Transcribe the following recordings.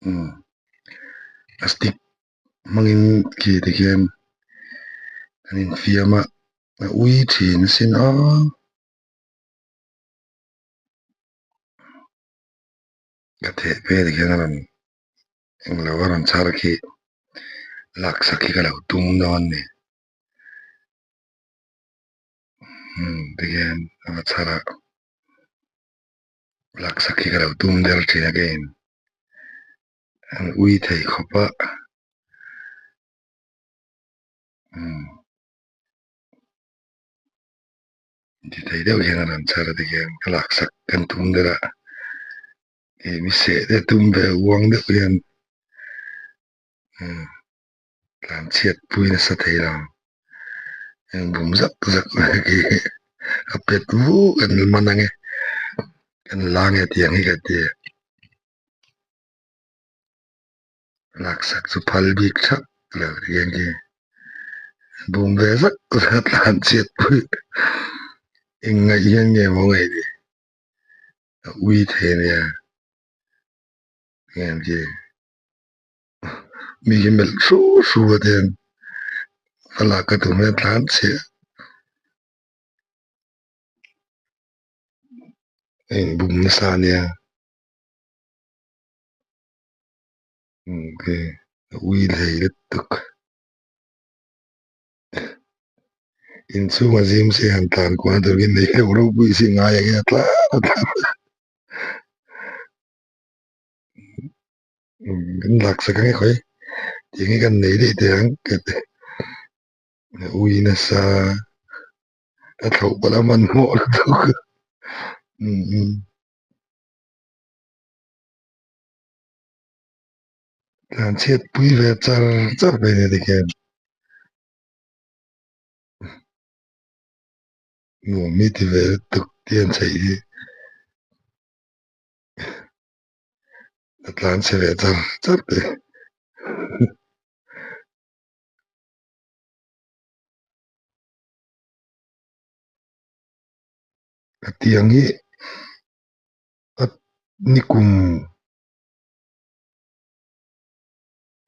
Umm a stick hmangin khi tikhian an infiam a a ui thin asin aw. Ka theh vel hian a rawn englo a rawn chhar khi laksak hi ka lo tum dawn a ni umm tikhian a va chhar a laksak hi ka lo tum der thin a keiin an ui thei khawp a umm. Ti thei deuh hian a rawn chhar a tikhian ka laksak kan tum der a ih mi seh te tum ve uang deuh hian umm tlan chhiat pui nasa thei lo eng bum zak zak mai khi a pet vuk an man ang e kan la nge tiang hi ka ti laksak chu phal bik thak lo tiang khi bum ve zak zak tlan chhiat pui eng ngaih hian nge maw ngaih ni a ui thei ania tiang khi mi hi melh hru hru a tiang a lak ka tum hian tlan chhiah a inbum nasa ania. Ui hlei lutuk inchhung a zim se han tlan kual turin nei deuh ropui si ngai ang e a tlan a tlan kan laksak ang e khawi tiang hi kan nei daih teh ang ka ti ui nasa a thlauh palh a hmanhmawh lutuk umm. Tlan chhiat pui ve char char mai ni tikhian nuam hi ti ve lutuk te an chheih hi a tlan chhe ve char char te a tiang hi a nikum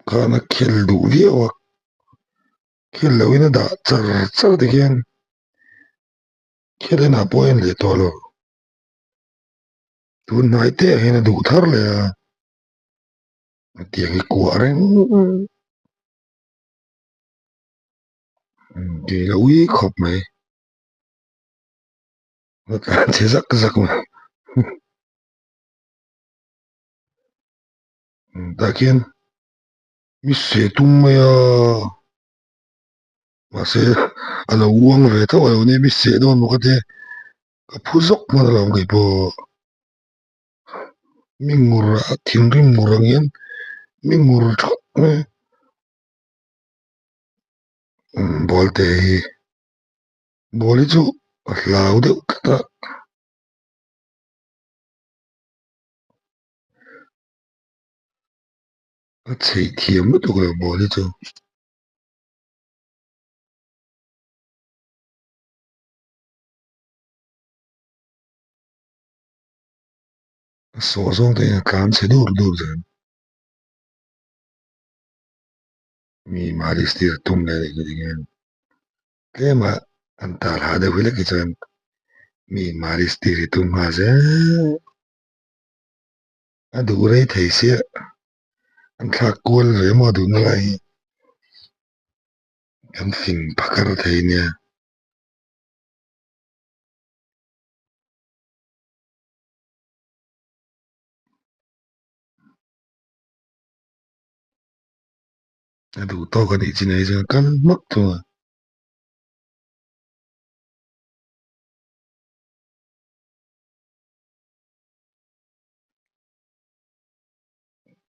khan a khel duh viau a khel loh in a dah char char te khian khel enah pawh a en leh tawh lo tun hnai te ah hian a duh thar leh a hetiang hi kuah reng kei la ui khawp mai. A tlan chhe zak zak mai tah khian mi seh tum mai a mahse a lo uang ve tho a lo nia mi seh dawn maw ka tia ka phu zawk hman alawm kei pawh mi ngur a thinrim ngur ang hian mi ngur thawt mai ball te hi. Ball hi chu a hlau deuh tlat a. A chheih thiam lutuk lo ball hi chu. A sawh zawng te hian a tlan chhe dur dur zel. Mi malis tir tum leh a nih hi. Tlema an tal ha deuh hi lek hi chuan mi malis tir hi tum nghal zel. A duh rei thei sia an thlak kual ve maw duhna lai hi kan fing phakar thei nia. A duh tawk a nih chin ai chuan kal hmak thung a.